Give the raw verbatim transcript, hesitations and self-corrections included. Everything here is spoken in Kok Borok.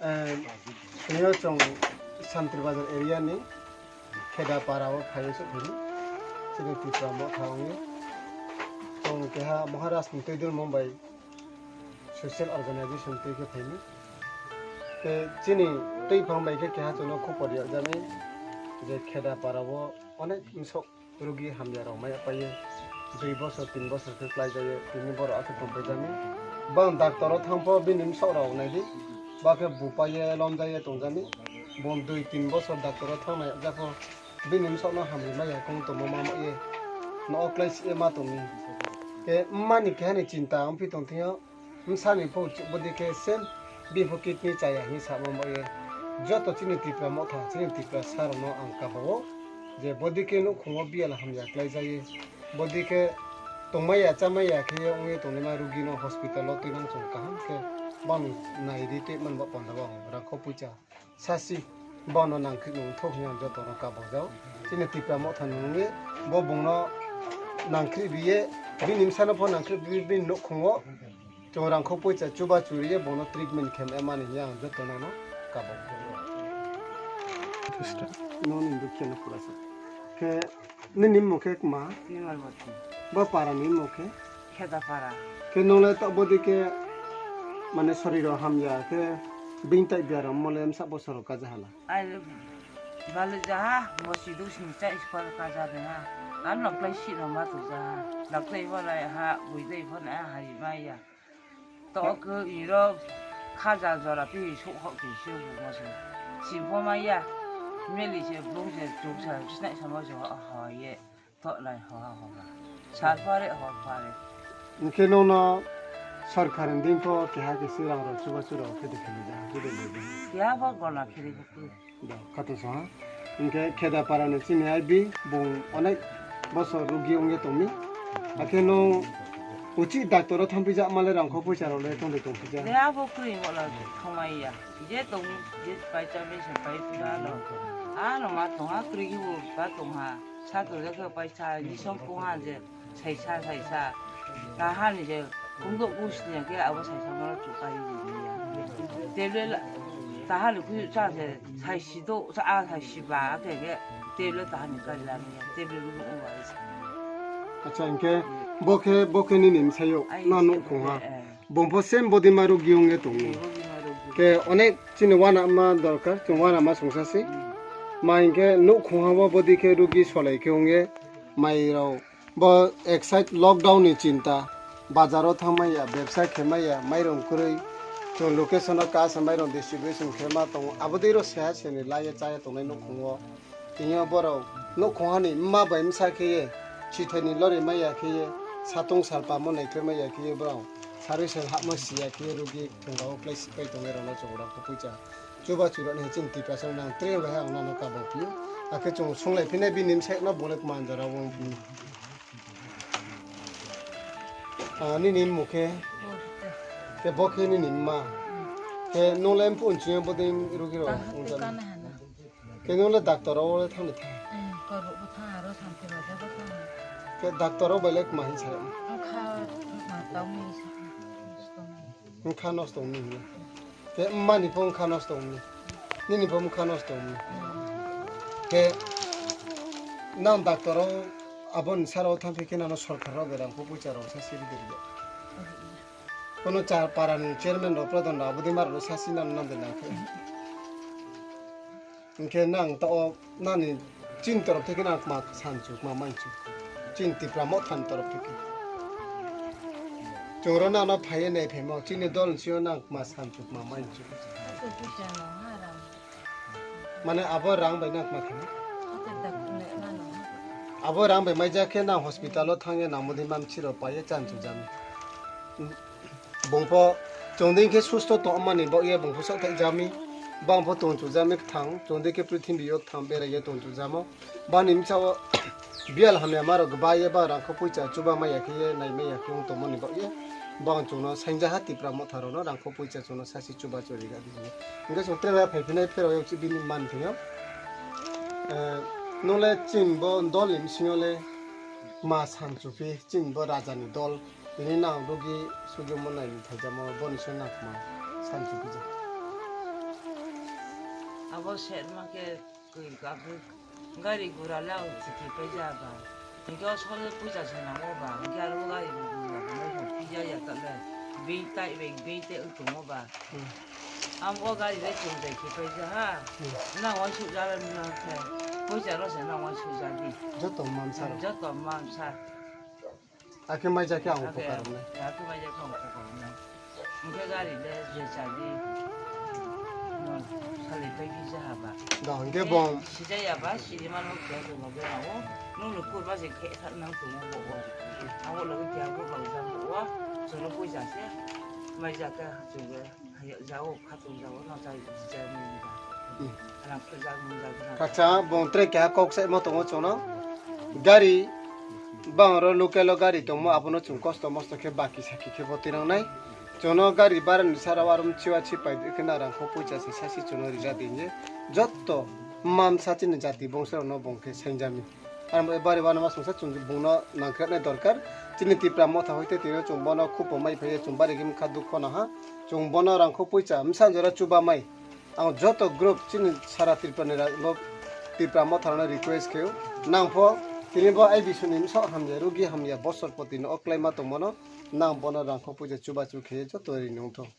Tini o chwng Santri Bazar area ni Kheda para o phai se phini. Chini Tipra Motha wngwi. Chwng keha Maharaj ni twi dul Mumbai social organization twi khe phini. Tei chini twi phang bai khe keha chwngno khupor yakjagwi je Kheda para o onek bwswk rugi hamya rok maya paiye dui bosor tin bosor khe klai jaiye tini borok akhe tongpai jani. Bang doctor o thang pho bini bwswk rok nai di. Ba khe bupaiye lom jaiye tong jani. Bo dui tin bosor doctor o thang nai jak pho bini bwswk no hamri maya kong tongmo ma ye. No o klai si ma tong ni. Ke mani keha ni chinta wng phi tong thing yo. Bwsani pho bwdikhe same bipho kidney chaya hinwi sama bagwi joto chini Tipra Motha, chini Tipra sarokno ang kabao je bwdikhe nukhungo biyal hamya khlaijagwi, bwdikhe tongmaya chamaya khe wngwi tongnaima rugino hospital o twinang chwng kaham khe bang naidi tei manba pondabo ang rangkho puisa. Sasi bono nangkhri nung thok hinang joto no kabajao. Chini Tipra Motha nungwi bo bungno nangkhri biye, bini bwsano pho nangkhri biye, bini nukhungo chwng rangkho poisa chuba churiye bono treatment khem emani hinang joto no kabajao. Noni dukhe no pura sa. Khe Nini mung khe kma? Nimal Bati. Bo para ni mung khe? Kheda para. Khe nung le tok bodi khe mane soriro hamya khe bini tai biaram mole msa bosoro kaja hala. Ai bale jaha, mosi dusni chai ispar kaja de ha. An nok lai si no ma tu jaha. Dak tai bo lai ha, bui dai bo na ha ri ma ya. Tok iro khaja jora pi sok hok pi se bu mo se. Si bo ma ya. Meli se blung se tuk sa sinai samo se ho ye. Tok lai ho ha ho ha. Sar pare ho pare. Hingke nono sorkar ni din pho keha kisi rang rok chuba chura khe de kheli ja, khe de le ja. Keha bo gona kheli bo. Da, kato sa. Hingke Kheda para ni chini ai bi bung onek bosor rugi ongye tongmi. Akhe no uchi doctor o thampijak male rang kho poisa rok le tongde tongpijak. Le abo kri mo lo thongmai ya. Je tong je pai cha me se pai pura lo. Ano ma tong ha kri ki bo ba tong ha. Sa to le khe pai cha ni song kong ha je. Saisa saisa. Tahani je kungdo usni ke abo saisa mano chukai ya. Table tahani kuyu cha se saisi do sa a saisi ba ke ke table tahani kari la ni table ru ru wa sa. Acha, hingke bo khe, bo khe nini msayo na nuk khong ha. Bongpho sem bodi ma rugi ong ye tong ni. Ke onek chini wana ma dorkar, chwng wana ma songsa si. Ma hingke nuk khong ha bo bodi khe rugi solai khe ong ye. Mai rok bo ek side lockdown ni chinta, bazar o thang maya, bebsa khe maya, mairong kwrwi, chwng location o kaisa mairong distribution khe ma tongo, abo dei ro seha seni laiya chaya tongnai nukhung o. Tini o borok nukhung hani mma bai msa khe ye, chithai ni lori maya khe ye, satung salpa mo nai khe maya khe ye borok sarwi sal hapma siya khe ye rugi thwngao klai sipai tongnai rok no chwng rok khe puisa. Chuba churani hai chini Tiprasa nang tre bai hai ang nano kabo phi. Akhe chwng sunglai phine bini msek no bolek manjara wng phi. Ah, nini mukhe. Ke bokhe nini ma. Ke nole mpu unchi bodin rugi ro. Ke nole doctor o thang thang. Ke doctor o belek ma hin sa. Wngkha nosto wngni hwnwi. Khe mmani pho wngkha nosto wngni. Nini pho wngkha nosto wngni. Khe nang doctor o aboni sara o thang khe nano sorkar rok bai rang kho puisa rok sa siri de. Kono cha para ni chairman rok pradhan rok abodi mar rok sa si nang nang de nang khe. Hingke nang ta o nani chini torop theke nang kma sanchu kma manchu. Chini Tipra Mothani torop theke. Choro nano phaiye nai phaimo chini dol sio nang kma sanchu kma manchu. Mane abo rang bai nang kma kheno. Abo rang bai maijak khe nang hospital o thangye nang mudi mam chiro paiye chanchu jami. Bungpho chwngding khe susto tongmani bagwi bungpho sathai jami, bangpho tongchujami kwthang, chwngding khe prithibi o kwthang beraiya tongchujamo. Bani bwsao biyal hamya marok bai eba rangkho puisa chuba maya khe ye nai maya khe wng tongmani bagwi bang chwngno saingjaha Tipra Motha rokno rangkho puisa chwngno sasi chuba chori ga di. Hingke chwng tre bai phai phinai phero yok bini man thwngyo. Eh, nole chini bo dol ni bisingo le ma sanchuphi chini bo raja ni dol. Tini nang rugi sugwi mwnai ni thaijamo boni se nang kma sanchi pija. O serma khe kwi gari gura le ang chiki paija ba. Hinkhe o sole puisa se nango ba. Hinkhe aro gari gura le pija ya ta le. Bi tai bai bi te utungo ba. Hmm. Ang o gari le chung jai khe paija ha. Hmm. Na wan su ja le na khe. Puisa ro se na wan su ja di. Joto mamsa ro. Joto mamsa. Akhe mai jakhe ang upokar wngnai. Akhe mai jakhe ang upokar wngnai. Hwnkhe gari le je chadi. No, salai pai kisa haba. Da, hwnkhe bong. Sijaya ba, siri mano kya to no bera o. No no kurba je khe sa nang to no bo o. Abo lo kya bo lo ja bo o. Cholo pui ja se. Mai jakhe ha chunga. Jago, khatung jago, no jai, jai mung jai. Hmm. Rang phir jago, mung jago, rang. Kaksa, bong tre keha kok sai mo tongo chwngno. Gari, bang oro local o gari tongmo, abono chwng kosto mosto khe baki saki khe bo twi nangnai. Chwngno gari bara ni sara o arum chiwa chipai khe na rang kho puisa se sasi chwngno rija di hinwi. Jotto mam sa chini jati bongso rokno bong khe saingjami. Ang bo bari uanama songsa chwng bungno nangkhe nai dorkar. Chini Tipra motha hoite tino chwng bono khupo mai phaiya chwng bari khe mkha dukho naha. Chwng bono rangkho puisa msa jora chuba mai. Ang joto group chini sara Tripura ni rang bo Tipra motha rokno request khe nang pho tini bo I B C ni msa hamya rugi hamya bosor poti no oklai ma tong bono nang bono rangkho puisa chuba chu khe joto ri nung thung.